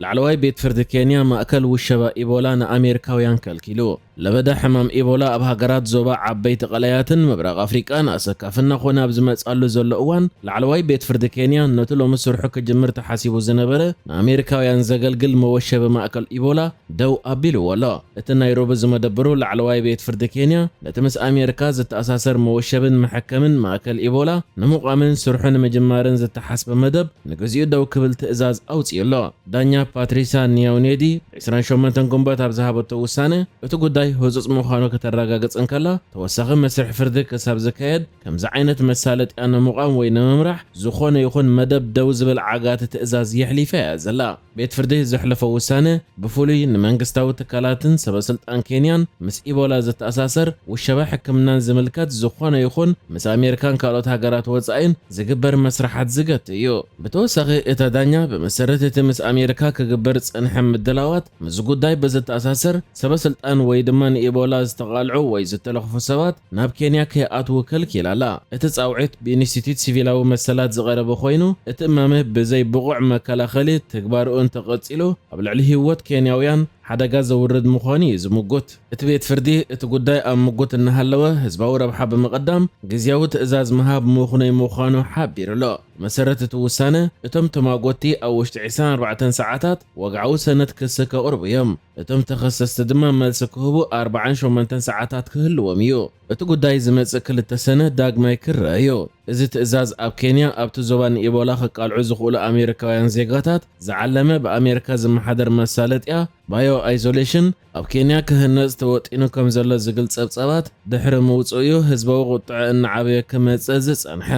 ላዕለዋይ ቤት ፍርዲ ኬንያ ማእከል ውሸባ ኢቦላ ንኣሜሪካውያን ከልኪሉ። ለበዳ ሕማም ኢቦላ ኣብ ሃገራት ዞባ ዓበይቲ ቀላያትን ምብራቕ ኣፍሪቃን ኣሰካፍና ኾነ ኣብ ዝመጻሉ ዘሎ እዋን፣ ላዕለዋይ ቤት ፍርዲ ኬንያ ነቲ ሎሚ ስርሑ ክጅምር ተሓሲቡ ዝነበረ ንኣሜሪካውያን ዘገልግል መወሸቢ ማእከል ኢቦላ ደው ኣቢልዎ ኣሎ። እቲ ናይሮቢ ዝመደብሩ ላዕለዋይ ቤት ፍርዲ ኬንያ ነቲ ምስ ኣሜሪካ ዝተኣሳሰር መወሸብን መሐከምን ማእከል ኢቦላ ንምቋምን ስርሑ ንምጅማርን ዝተሓስበ መደብ ንግዚኡ ደው ክብል ትእዛዝ ኣውጺኡ ኣሎ። ዳኛ ፓትሪሳ ኒያውኔዲ ዕስራን ሸሞንተን ግንቦት ኣብ ዝሃበቶ ውሳነ፣ እቲ ጉዳይ ህጹጽ ምዃኑ ከተረጋግጽ እንከላ፣ ተወሳኺ መስርሕ ፍርዲ ክሳብ ዝካየድ፣ ከምዚ ዓይነት መሳለጥያ ንምቋም ወይ ንምምራሕ ዝኾነ ይኹን መደብ ደው ዝብል ዓጋቲ ትእዛዝ የሕሊፋ እያ ዘላ። ቤት ፍርዲ ዘሕለፎ ውሳነ፣ ብፍሉይ ንመንግስታዊ ትካላትን ሰበስልጣን ኬንያን ምስ ኢቦላ ዝተኣሳሰር ውሸባ ሕክምናን ዝምልከት ዝኾነ ይኹን ምስ ኣሜሪካን ካልኦት ሃገራት ወጻኢን ዝግበር መስርሓት ዝገት እዩ። ብተወሳኺ፣ እታ ዳኛ ብመሰረት እቲ ምስ ኣሜሪካ ክግበር ዝጸንሐ ምድላዋት፣ ምስ ጉዳይ ብዝተኣሳሰር፣ ሰበስልጣን ወይ ድማ ንኢቦላ ዝተቓልዑ ወይ ዝተለኽፉ ሰባት ናብ ኬንያ ከይኣትዉ ከልኪላ ኣላ። እቲ ጻውዒት ብኢንስቲትዩት ሲቪላዊ መሰላት ዝቐረበ ኮይኑ፣ እቲ እማመ ብዘይ ብቑዕ መከላኸሊ ትግባርኡ እንተቐጺሉ፣ ኣብ ልዕሊ ህይወት ኬንያውያን ሓደጋ ዘውርድ ምዃኑ እዩ ዝምጉት። እቲ ቤት ፍርዲ፣ እቲ ጉዳይ ኣብ ምጉት እናሃለወ፣ ህዝባዊ ረብሓ ብምቕዳም ግዝያዊ ትእዛዝ ምሃብ ምኹነይ ምዃኑ ሓቢሩ ኣሎ። መሰረት እቲ ውሳነ፣ እቶም ተማጎትቲ ኣብ ውሽጢ ዕስራን ኣርባዕተን ሰዓታት ወግዓዊ ሰነድ ክሲ ከቕርቡ እዮም። እቶም ተኸሰስቲ ድማ መልሲ ክህቡ ኣርባዓን ሸሞንተን ሰዓታት ክህልዎም እዩ። እቲ ጉዳይ ዝመጽእ ክልተ ሰነ ዳግማይ ክረአ እዩ። እዚ ትእዛዝ ኣብ ኬንያ ኣብቲ ዞባ ንኢቦላ ከቃልዑ ዝኽእሉ ኣሜሪካውያን ዜጋታት ዝዓለመ ብኣሜሪካ ዝመሓደር መሳለጥያ ባዮ ኣይዞሌሽን ኣብ ኬንያ ክህነጽ ተወጢኑ ከም ዘሎ ዝግል ጸብጻባት ድሕሪ ምውጽኡ እዩ ህዝባዊ ቁጥዐ እናዓበየ ክመጽእ ዝጸንሐ።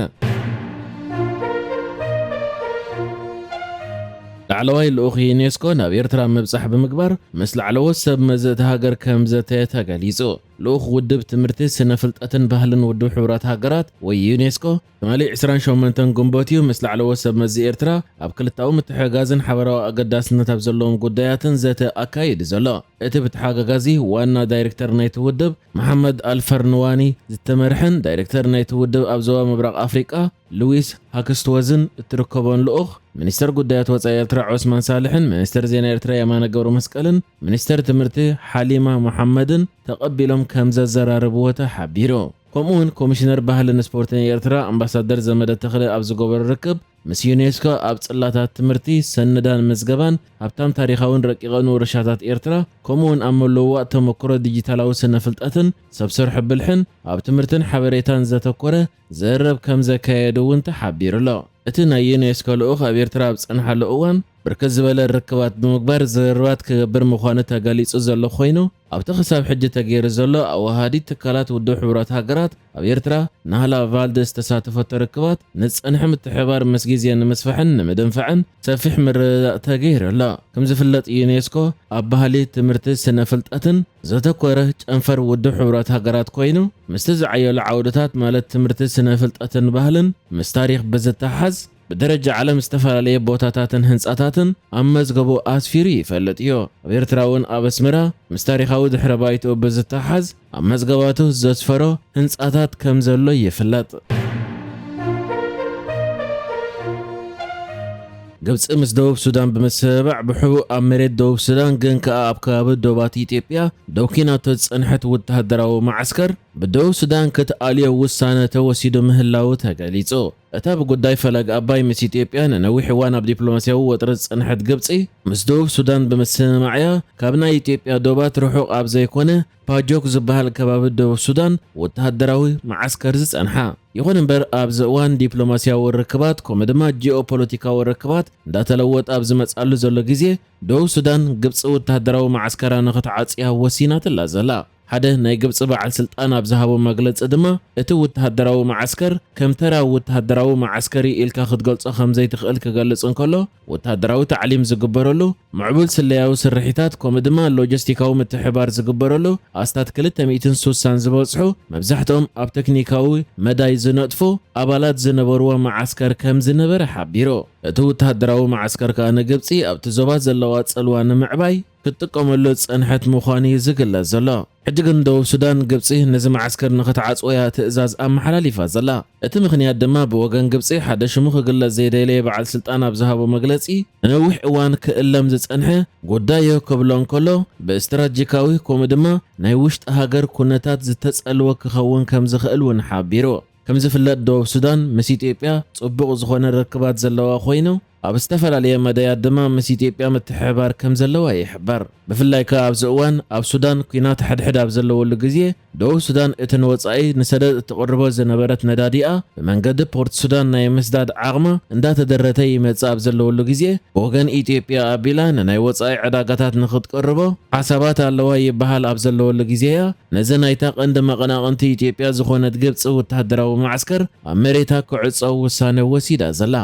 ላዕለዋይ ልኡኽ ዩኔስኮ ናብ ኤርትራ ምብጻሕ ብምግባር ምስ ላዕለዎት ሰብ መዚ እታ ሃገር ከም ዘተየ ተገሊጹ። ልኡኽ ውድብ ትምህርቲ፣ ስነ ፍልጠትን ባህልን ውድብ ሕቡራት ሃገራት ወይ ዩኔስኮ ትማሊ ዕስራን ሸሞንተን ግንቦት እዩ ምስ ላዕለዎት ሰብ መዚ ኤርትራ ኣብ ክልታዊ ምትሕግጋዝን ሓበራዊ ኣገዳስነት ኣብ ዘለዎም ጉዳያትን ዘተ ኣካይዱ ዘሎ። እቲ ብተሓጋጋዚ ዋና ዳይሬክተር ናይቲ ውድብ መሓመድ ኣልፈርንዋኒ ዝተመርሐን ዳይሬክተር ናይቲ ውድብ ኣብ ዞባ ምብራቕ ኣፍሪቃ ሉዊስ ሃክስትወዝን እትርከቦን ልኡኽ፣ ሚኒስተር ጉዳያት ወጻኢ ኤርትራ ዑስማን ሳልሕን ሚኒስተር ዜና ኤርትራ የማነ ገብረመስቀልን ሚኒስተር ትምህርቲ ሓሊማ መሓመድን ተቐቢሎም ከም ዘዘራረብዎ ተሓቢሩ። ከምኡ እውን ኮሚሽነር ባህልን ስፖርትን ኤርትራ ኣምባሳደር ዘመደ ተኽለ ኣብ ዝገበሮ ርክብ፣ ምስ ዩኔስኮ ኣብ ጽላታት ትምህርቲ፣ ሰነዳን ምዝገባን፣ ሃብታም ታሪኻውን ረቂቕን ውርሻታት ኤርትራ፣ ከምኡ እውን ኣብ ምልውዋጥ ተመክሮ ዲጂታላዊ ስነ ፍልጠትን ሰብ ሰርሖ ብልሕን ኣብ ትምህርትን ሓበሬታን ዘተኮረ ዘረብ ከም ዘካየዱ እውን ተሓቢሩ ኣሎ። እቲ ናይ ዩኔስኮ ልኡኽ ኣብ ኤርትራ ኣብ ጸንሓሉ እዋን፣ ብርክት ዝበለ ርክባት ብምግባር ዝርርባት ክገብር ምዃኑ ተገሊጹ ዘሎ ኮይኑ፣ ኣብቲ ክሳብ ሕጂ ተገይሩ ዘሎ ኣወሃሃዲ ትካላት ውድብ ሕቡራት ሃገራት ኣብ ኤርትራ ናህላ ቫልደ ዝተሳተፈቶ ርክባት ንዝጸንሐ ምትሕብባር ምስ ግዜ ንምስፋሕን ንምድንፋዕን ሰፊሕ ምርድዳእ ተገይሩ ኣሎ። ከም ዝፍለጥ፣ ዩኔስኮ ኣብ ባህሊ፣ ትምህርቲ፣ ስነ ፍልጠትን ዘተኮረ ጨንፈር ውድብ ሕቡራት ሃገራት ኮይኑ፣ ምስቲ ዝዓየሉ ዓውድታት ማለት ትምህርቲ፣ ስነ ፍልጠትን ባህልን ምስ ታሪኽ ብዝተሓዝ፣ ብደረጃ ዓለም ዝተፈላለየ ቦታታትን ህንጻታትን ኣብ መዝገቡ ኣስፊሩ ይፈልጥ እዩ። ኣብ ኤርትራ እውን ኣብ ኣስመራ ምስ ታሪኻዊ ድሕረ ባይትኡ ብዝተሓዝ ኣብ መዝገባቱ ዘስፈሮ ህንጻታት ከም ዘሎ ይፍለጥ። ግብጺ ምስ ደቡብ ሱዳን ብምስብባዕ ብሕቡእ ኣብ መሬት ደቡብ ሱዳን ግን ከኣ ኣብ ከባቢ ዶባት ኢትዮጵያ ደው ኲናቶ ዝጸንሐት ወተሃደራዊ መዓስከር ብደቡብ ሱዳን ክትኣልዮ ውሳነ ተወሲዱ ምህላዉ ተገሊጹ። እታ ብጉዳይ ፈለግ ኣባይ ምስ ኢትዮጵያ ንነዊሕ እዋን ኣብ ዲፕሎማስያዊ ወጥሪ ዝጸንሐት ግብጺ፣ ምስ ደቡብ ሱዳን ብምስምማዕ'ያ ካብ ናይ ኢትዮጵያ ዶባት ርሑቕ ኣብ ዘይኮነ ፓጆክ ዝበሃል ከባቢ ደቡብ ሱዳን ወተሃደራዊ መዓስከር ዝጸንሓ። ይኹን እምበር፣ ኣብዚ እዋን ዲፕሎማስያዊ ርክባት ከምኡ ድማ ጂኦፖለቲካዊ ርክባት እንዳተለወጠ ኣብ ዝመጽኣሉ ዘሎ ግዜ፣ ደቡብ ሱዳን ግብጺ ወተሃደራዊ መዓስከራ ንኽትዓጽያ ወሲናትላ ዘላ። ሓደ ናይ ግብጺ በዓል ስልጣን ኣብ ዝሃቦ መግለጺ ድማ፣ እቲ ወተሃደራዊ መዓስከር ከም ተራ ወተሃደራዊ መዓስከር እዩ ኢልካ ክትገልጾ ከም ዘይትኽእል ክገልጽ እንከሎ፣ ወተሃደራዊ ታዕሊም ዝግበረሉ፣ ምዕቡል ስለያዊ ስርሒታት፣ ከምኡ ድማ ሎጂስቲካዊ ምትሕብባር ዝግበረሉ፣ ኣስታት ክልተ ሚእትን ስሳን ዝበጽሑ፣ መብዛሕትኦም ኣብ ቴክኒካዊ መዳይ ዝነጥፉ ኣባላት ዝነበርዎ መዓስከር ከም ዝነበረ ሓቢሩ። እቲ ወተሃደራዊ መዓስከር ከኣ ንግብጺ ኣብቲ ዞባ ዘለዋ ጽልዋ ንምዕባይ ክትጥቀመሉ ዝጸንሐት ምዃኑ እዩ ዝግለጽ ዘሎ። ሕጂ ግን ደቡብ ሱዳን፣ ግብጺ ነዚ መዓስከር ንኽትዓጽወያ ትእዛዝ ኣመሓላሊፋ ዘላ። እቲ ምኽንያት ድማ ብወገን ግብጺ ሓደ ሽሙ ክግለጽ ዘይደለየ በዓል ስልጣን ኣብ ዝሃቦ መግለጺ፣ ንነዊሕ እዋን ክእለም ዝጸንሐ ጉዳዮ ክብሎ እንከሎ፣ ብስትራቴጂካዊ ከምኡ ድማ ናይ ውሽጢ ሃገር ኩነታት ዝተጸልወ ክኸውን ከም ዝኽእል እውን ሓቢሩ። ከም ዝፍለጥ፣ ደቡብ ሱዳን ምስ ኢትዮጵያ ጽቡቕ ዝኾነ ርክባት ዘለዋ ኮይኑ፣ ኣብ ዝተፈላለየ መዳያት ድማ ምስ ኢትዮጵያ ምትሕብባር ከም ዘለዋ ይሕበር። ብፍላይ ከኣ ኣብዚ እዋን ኣብ ሱዳን ኲናት ሕድሕድ ኣብ ዘለወሉ ግዜ፣ ደቡብ ሱዳን እቲ ንወጻኢ ንሰደድ እትቕርቦ ዝነበረት ነዳዲኣ ብመንገዲ ፖርት ሱዳን ናይ ምስዳድ ዓቕማ እንዳተደረተ ይመጽእ ኣብ ዘለወሉ ግዜ፣ ብወገን ኢትዮጵያ ኣቢላ ንናይ ወጻኢ ዕዳጋታት ንኽትቅርቦ ሓሳባት ኣለዋ ይበሃል ኣብ ዘለወሉ ግዜ እያ፣ ነዚ ናይታ ቀንዲ መቐናቕንቲ ኢትዮጵያ ዝኾነት ግብጺ ወተሃደራዊ መዓስከር ኣብ መሬታ ክዕጸው ውሳነ ወሲዳ ዘላ።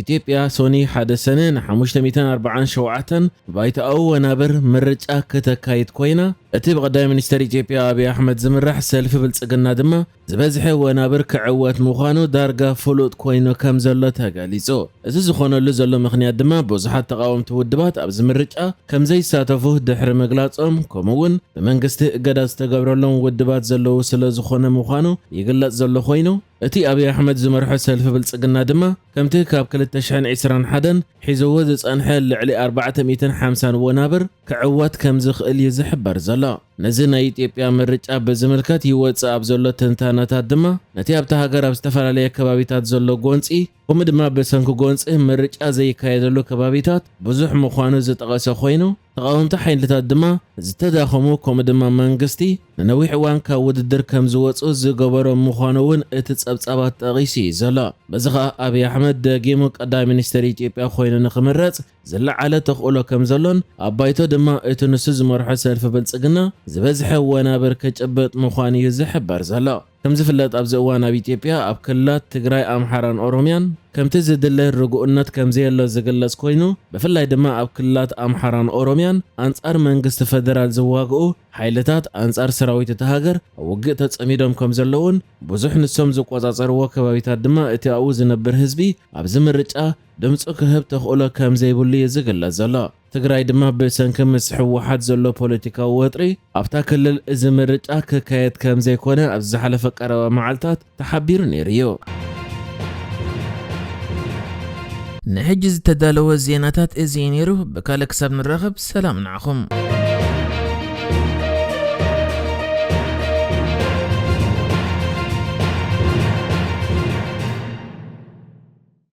ኢትዮጵያ ሶኒ ሓደ ሰነ ን547 ባይቶኣዊ ወናብር ምርጫ ክተካይድ ኮይና፣ እቲ ብቐዳማይ ሚኒስተር ኢትዮጵያ ኣብይ ኣሕመድ ዝምራሕ ሰልፊ ብልጽግና ድማ ዝበዝሐ ወናብር ክዕወት ምዃኑ ዳርጋ ፍሉጥ ኮይኑ ከም ዘሎ ተገሊጹ። እዚ ዝኾነሉ ዘሎ ምኽንያት ድማ ብዙሓት ተቓወምቲ ውድባት ኣብዚ ምርጫ ከም ዘይሳተፉ ድሕሪ ምግላጾም፣ ከምኡ እውን ብመንግስቲ እገዳ ዝተገብረሎም ውድባት ዘለዉ ስለ ዝኾነ ምዃኑ ይግለጽ ዘሎ ኮይኑ፣ እቲ ኣብይ ኣሕመድ ዝመርሖ ሰልፊ ብልጽግና ድማ ከምቲ ካብ ክልተ ሽሕን ዕስራን ሓደን ሒዝዎ ዝጸንሐ ልዕሊ ኣርባዕተ ሚእትን ሓምሳን ወናብር ክዕወት ከም ዝኽእል እዩ ዝሕበር ዘሎ። ነዚ ናይ ኢትዮጵያ ምርጫ ብዝምልከት ይወጽእ ኣብ ዘሎ ትንታነታት ድማ፣ ነቲ ኣብታ ሃገር ኣብ ዝተፈላለየ ከባቢታት ዘሎ ጎንጺ፣ ከምኡ ድማ ብሰንኪ ጎንጺ ምርጫ ዘይካየደሉ ከባቢታት ብዙሕ ምዃኑ ዝጠቐሰ ኮይኑ፣ ተቓወምቲ ሓይልታት ድማ ዝተዳኸሙ፣ ከምኡ ድማ መንግስቲ ንነዊሕ እዋን ካብ ውድድር ከም ዝወጹ ዝገበሮም ምዃኑ እውን እቲ ጸብጻባት ጠቒሱ እዩ ዘሎ። በዚ ኸኣ ኣብይ ኣሕመድ ደጊሙ ቀዳማይ ሚኒስተር ኢትዮጵያ ኮይኑ ንኽምረጽ ዝለዓለ ተኽእሎ ከም ዘሎን፣ ኣብ ባይቶ ድማ እቲ ንሱ ዝመርሖ ሰልፊ ብልጽግና ዝበዝሐ ወናብር ክጭብጥ ምዃኑ እዩ ዝሕበር ዘሎ። ከም ዝፍለጥ፣ ኣብዚ እዋን ኣብ ኢትዮጵያ ኣብ ክልላት ትግራይ፣ ኣምሓራን ኦሮምያን ከምቲ ዝድለ ርጉእነት ከም ዘየሎ ዝግለጽ ኮይኑ፣ ብፍላይ ድማ ኣብ ክልላት ኣምሓራን ኦሮምያን ኣንጻር መንግስቲ ፈደራል ዝዋግኡ ሓይልታት ኣንጻር ሰራዊት እታ ሃገር ኣብ ውግእ ተጸሚዶም ከም ዘለውን፣ ብዙሕ ንሶም ዝቆጻጸርዎ ከባቢታት ድማ እቲ ኣብኡ ዝነብር ህዝቢ ኣብዚ ምርጫ ድምጹ ክህብ ተኽእሎ ከም ዘይብሉ እዩ ዝግለጽ ዘሎ። ትግራይ ድማ ብሰንኪ ምስ ህወሓት ዘሎ ፖለቲካዊ ወጥሪ ኣብታ ክልል እዚ ምርጫ ክካየድ ከም ዘይኮነ ኣብ ዝሓለፈ ቀረባ መዓልታት ተሓቢሩ ነይሩ እዩ። ንሕጂ ዝተዳለወ ዜናታት እዚ እዩ ነይሩ። ብካልእ ክሳብ ንራኸብ፣ ሰላም ንዓኹም።